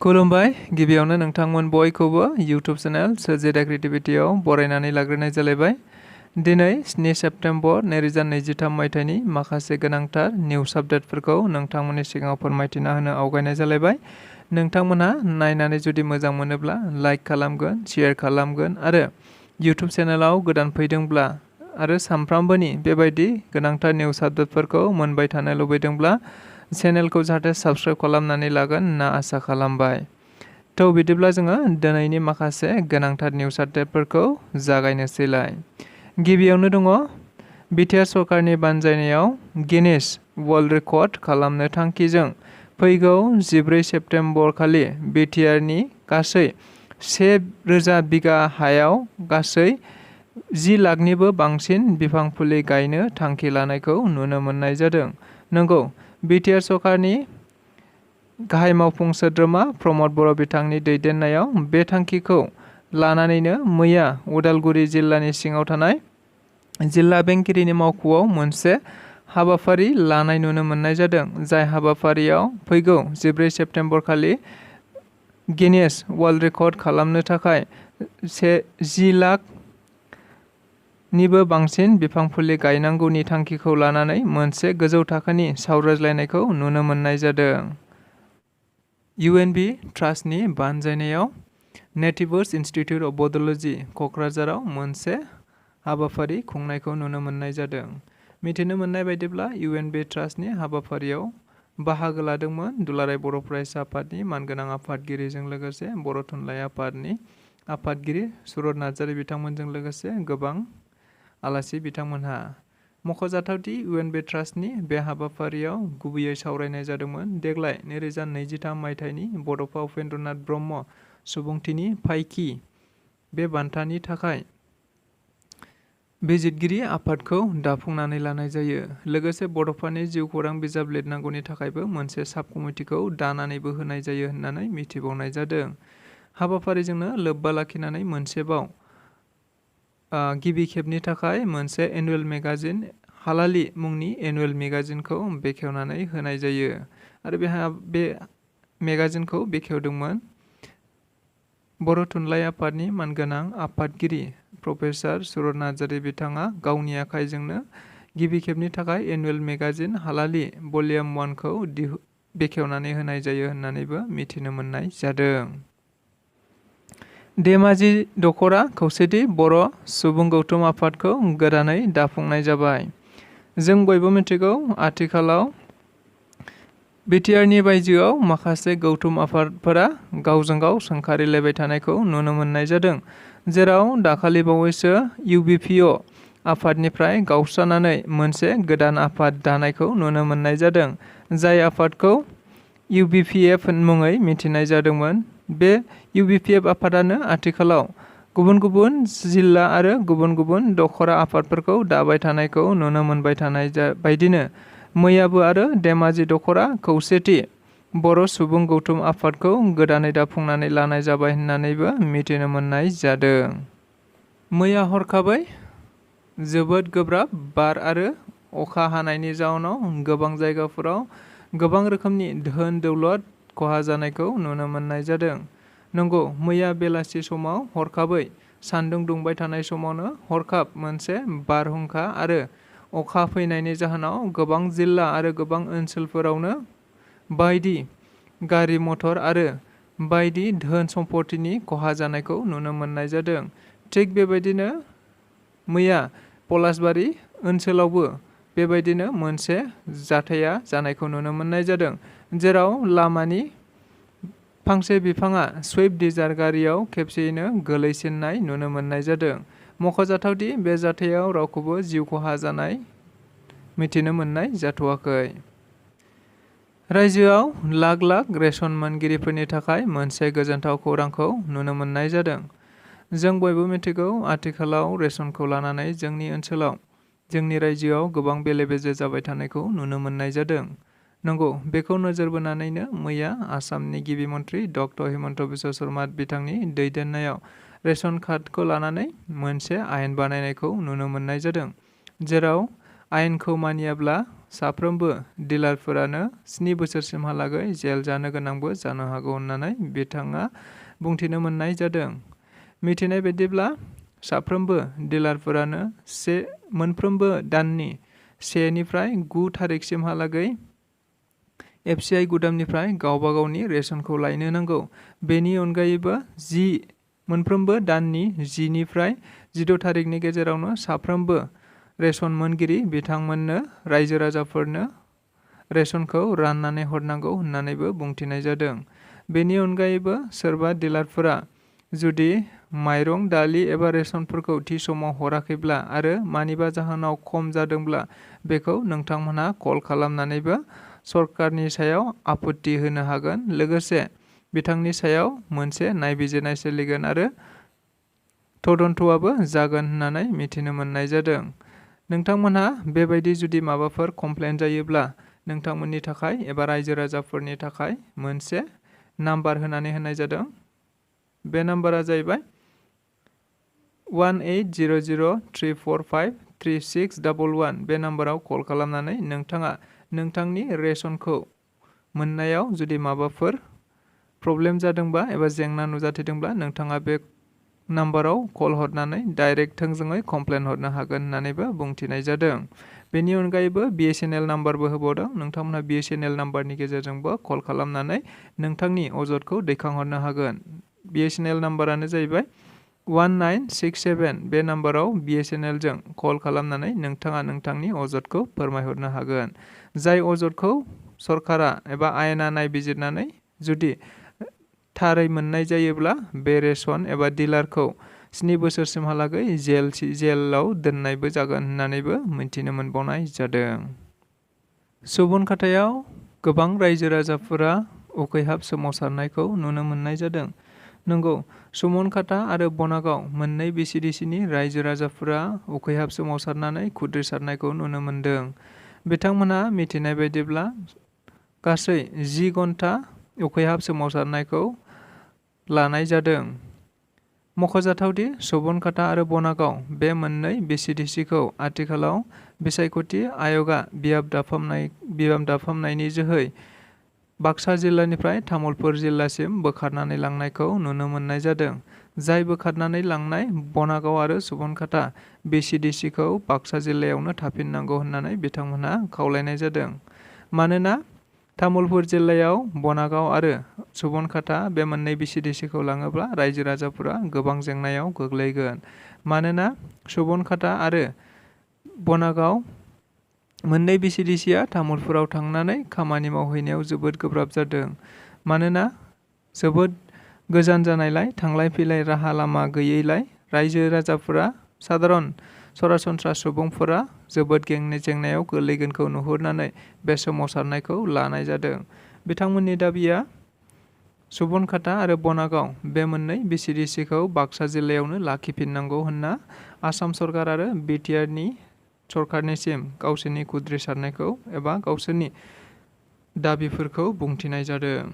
खुलुमबाय गिबियावनो नोंथांमोन बयखौबो YouTube चेनेल स्वrji The Creativity आव बरायनानै लाग्रोनाय जालायबाय। दिनै 7 सेप्टेम्बर 2023 मायथाइनि माखासे गोनांथार निउज आपडेटफोरखौ नोंथांमोननि सिगाङाव फोरमायथिना होनो आवगायनाय जालायबाय। नोंथांमोनहा नायनानै जुदि मोजां मोनोब्ला लाइक खालामगोन, शेयार खालामगोन आरो YouTube चेनेलाव गोदान फैदोंब्ला आरो सानफ्रामबोनि बेबायदि गोनांथार निउज आपडेटफोरखौ मोनबाय थानो लुबैदोंब्ला चेनेलखौ जाहाथे साबस्क्राइब खालामनानै लागोन होनना आसा खालामबाय। थ' बिदिब्ला जोङो दिनैनि माखासे गोनांथार निउज आपडेटफोरखौ जागायनोसैलाय। गिबियावनो दङ बिटिआर सरकारनि बानजायनायाव गिनेस वर्ल्ड रेकर्ड खालामनो थांखिजों फैगौ 14 सेप्तेम्बर खालि बिटिआरनि गासै 1000 बिगा हायाव गासै 10 लाखनिबो बांसिन बिफां फुलि गायनो थांखि लानायखौ नुनो मोननाय जादों। नंगौ, बिटिआर सरकारनि गाहाय मावफुं सोद्रोमा प्रमद बर' बिथांनि दैदेननायाव बे थांखिखौ लानानैनो मैया उदालगुरि जिल्लानि सिङाव थानाय जिल्ला बेंगिरिनि मावख'आव मोनसे हाबाफारि लानाय नुनो मोननाय जादों। जाय हाबाफारियाव फैगौ 14 सेप्तेम्बर खालि गिनेस वर्ल्ड रेकर्ड खालामनो थाखाय 10 लाख निबो बांसिन बिफां फुलि गायनांगौनि थांखिखौ लानानै मोनसे गोजौ थाखोनि सावरायज्लायनायखौ नुनो मोननाय जादों। UNB ट्रास्टनि बानजायनायाव नेटिभ्स इन्स्टिट्युट अफ बड'लजी क'क्राझाराव मोनसे हाबाफारि खुंनायखौ नुनो मोननाय जादों। मिथिनो मोननाय बायदिब्ला UNB ट्रास्टनि हाबाफारियाव बाहागो लादोंमोन दुलाराय बर' फरायसा आफादनि मानगोनां आफादगिरिजों लोगोसे बर' थुनलाइ आफादनि आफादगिरि सुरत नार्जारी बिथांमोनजों लोगोसे गोबां आलासि बिथांमोनहा। मख'जाथावदि UNB ट्रास्टनि बे हाबाफारियाव गुबैयै सावरायनाय जादोंमोन देग्लाय 2023 मायथाइनि बड'फा उपेन्द्रनाथ ब्रह्म सुबुंथिनि फायखि बे बान्थानि थाखाय बिजिरगिरि आफादखौ दाफुंनानै लानाय जायो। लोगोसे बड'फानि जिउ खौरां बिजाब लिरनांगौनि थाखायबो मोनसे साब कमिटिखौ दानानैबो होनाय जायो होननानै मिथिबावनाय जादों। हाबाफारिजोंनो लोब्बा लाखिनानै मोनसेबाव गिबि खेबनि थाखाय मोनसे एनुवेल मेगाजिन हालाली मुंनि एनुवेल मेगाजिनखौ बेखेवनानै होनाय जायो आरो बे मेगाजिनखौ बेखेवदोंमोन बर' थुनलाइ आफादनि मानगोनां आफादगिरि प्रफेसार सुरत नार्जारी बिथाङा गावनि आखाइजोंनो गिबि खेबनि थाखाय एनुवेल मेगाजिन हालाली भलिउम 1 खौ बेखेवनानै होनाय जायो होननानैबो मिथिनो मोननाय जादों। धेमाजि दख'रा खौसेथि बर' सुबुं गौथुम आफादखौ गोदानै दाफुंनाय जाबाय। जों बयबो मिथिगौ आथिखालाव बिटिआरनि बायजोआव माखासे गौथुम आफादफोरा गावजों गाव सोंखारिलायबाय थानायखौ नुनो मोननाय जादों। जेराव दाखालि बावैसो UBPO आफादनिफ्राय गावस्रानानै मोनसे गोदान आफाद दानायखौ नुनो मोननाय जादों। जाय आफादखौ UBPF मुङै मिथिनाय जादोंमोन। बे UBPF आफादानो आथिखालाव गुबुन गुबुन जिल्ला आरो गुबुन गुबुन दख'रा आफादफोरखौ दाबाय थानायखौ नुनो मोनबाय थानाय बायदिनो मैयाबो आरो धेमाजि दख'रा खौसेथि बर' सुबुं गौथुम आफादखौ गोदानै दाफुंनानै लानाय जाबाय होननानैबो मिथिनो मोननाय जादों। मैया हरखाबै जोबोद गोब्राब बार आरो अखा हानायनि जाउनाव गोबां जायगाफोराव गोबां रोखोमनि धोन दौलत खहा जानायखौ नुनो मोननाय जादों। नंगौ, मैया बेलासि समाव हरखाबै सान्दुं दुंबाय थानाय समावनो हरखाब मोनसे बारहुंखा आरो अखा फैनायनि जाहोनाव गोबां जिल्ला आरो गोबां ओनसोलफोरावनो बायदि गारि मटर आरो बायदि धोन सम्पतिनि खहा जानायखौ नुनो मोननाय जादों। थिग बेबायदिनो मैया पलासबारि ओनसोलावबो बेबायदिनो मोनसे जाथाया जानायखौ नुनो मोननाय जादों। जेराव लामानि फांसे बिफाङा स्विफ्ट डिजार गारियाव खेबसेयैनो गोलैसिननाय नुनो मोननाय जादों। मख'जाथावदि बे जाथायाव रावखौबो जिउ खहा जानाय मिथिनो मोननाय जाथ'वाखै। रायजोआव लाख लाख रेशन मोनगिरिफोरनि थाखाय मोनसे गोजोनथाव खौरांखौ नुनो मोननाय जादों। जों बयबो मिथिगौ आथिखालाव रेशनखौ लानानै जोंनि ओनसोलाव जोंनि रायजोआव गोबां बेले बेजे जाबाय थानायखौ नुनो मोननाय जादों। नंगौ, बेखौ नोजोर बोनानैनो मैया आसामनि गिबि मन्थ्रि डक्टर हिमन्त बिश्व शर्मा बिथांनि दैदेननायाव रेशन कार्डखौ लानानै मोनसे आयेन बानायनायखौ नुनो मोननाय जादों। जेराव आयेनखौ मानियाब्ला साफ्रोमबो डिलारफोरानो 7 बोसोरसिमहालागै जेल जानो गोनांबो जानो हागौ होननानै बिथाङा बुंथिनो मोननाय जादों। मिथिनाय बायदिब्ला साफ्रोमबो डिलारफोरानो मोनफ्रोमबो दाननि 1 निफ्राय 9 थारिखसिमहालागै FCI गुदामनिफ्राय गावबा गावनि रेशनखौ लायनो नांगौ। बेनि अनगायैबो मोनफ्रोमबो दाननि 10 निफ्राय 16 थारिखनि गेजेरावनो साफ्रोमबो रेशन मोनगिरि बिथांमोननो रायजो राजाफोरनो रेशनखौ राननानै हरनांगौ होननानैबो बुंथिनाय जादों। बेनि अनगायैबो सोरबा डिलारफोरा जुदि माइरं, दालि एबा रेशनफोरखौ थि समाव हराखैब्ला आरो मानिबा जाहोनाव खम जादोंब्ला बेखौ नोंथांमोनहा कल खालामनानैबो सरकारनि सायाव आपुत्ति होनो हागोन। लोगोसे बिथांनि सायाव मोनसे नायबिजिरनाय सोलिगोन आरो तदन्तआबो जागोन होननानै मिथिनो मोननाय जादों। नोंथांमोनहा बेबायदि जुदि माबाफोर कमप्लेन जायोब्ला नोंथांमोननि थाखाय एबा रायजो राजाफोरनि थाखाय मोनसे नाम्बार होनानै होनाय जादों। बे नाम्बारा जाहैबाय 180034536111। बे नाम्बाराव कल खालामनानै नोंथाङा नोंथांनि रेशनखौ मोननायाव जुदि माबाफोर प्रब्लेम जादोंबा एबा जेंना नुजाथिदोंब्ला नोंथाङा बे नाम्बाराव कल हरनानै डाइरेक्ट थोंजोङै कमप्लेन हरनो हागोन होननानैबो बुंथिनाय जादों। बेनि अनगायैबो BSNL नाम्बारबो होबावदों। नोंथांमोनहा BSNL नाम्बारनि गेजेरजोंबो कल खालामनानै नोंथांनि अजदखौ दैखांहरनो हागोन। BSNL नाम्बारानो जाहैबाय 1967। बे नाम्बाराव BSNL जों कल खालामनानै नोंथाङा नोंथांनि अजदखौ फोरमायहरनो हागोन। जाय अजदखौ सरकारा एबा आयेना नायबिजिरनानै जुदि थारै मोननाय जायोब्ला बे रेशन एबा डिलारखौ 7 बोसोरसिमहालागै जेलाव दोननायबो जागोन होननानैबो मिथिनो मोनबावनाय जादों। सुबुंखाथायाव गोबां रायजो राजाफोरा उखैहाब सोमावसारनायखौ नुनो मोननाय जादों। नंगौ, सुमनखाथा आरो बनागाव मोननै BCDCनि रायजो राजाफोरा उखैहाब सोमावसारनानै खुद्रिसारनायखौ नुनो मोनदों। बिथांमोनहा मिथिनाय बायदिब्ला गासै 10 घन्टा उखैहाब सोमावसारनायखौ लानाय जादों। मख'जाथावदि सुबनखाथा आरो बनागाव बे मोननै BCDCखौ आथिखालाव बिसायख'थि आय'गआ बियाब दाफामनायनि जोहै बाक्सा जिल्लानिफ्राय तामुलपुर जिल्लासिम बोखारनानै लांनायखौ नुनो मोननाय जादों। जाय बोखारनानै लांनाय बनागाव आरो सुबनखाथा BCDCखौ बाक्सा जिल्लायावनो थाफिननांगौ होननानै बिथांमोनहा खावलायनाय जादों। मानोना तामुलपुर जिल्लायाव बनागाव आरो सुबनखाथा बे मोननै BCDCखौ लाङोब्ला रायजो राजाफोरा गोबां जेंनायाव गोग्लैगोन। मानोना सुबनखाथा आरो बनागाव मोननै BCDCआ तामुलपुराव थांनानै खामानि मावहैनायाव जोबोद गोब्राब जादों। मानोना जोबोद गोजान जानायलाय थांलाय फैलाय राहा लामा गैयैलाय रायजो राजाफोरा सरासनस्रा सुबुंफोरा जोबोद जेंनायाव गोग्लैगोनखौ नुहुरनानै बे सोमावसारनायखौ लानाय जादों। बिथांमोननि दाबिया सुबनखाथा आरो बनागाव बे मोननै BCDCखौ बाक्सा जिल्लायावनो लाखिफिननांगौ होनना आसाम सरकार आरो BTRनि सरकारनिसिम गावसोरनि खुद्रिसारनायखौ एबा गावसोरनि दाबिफोरखौ बुंथिनाय जादों।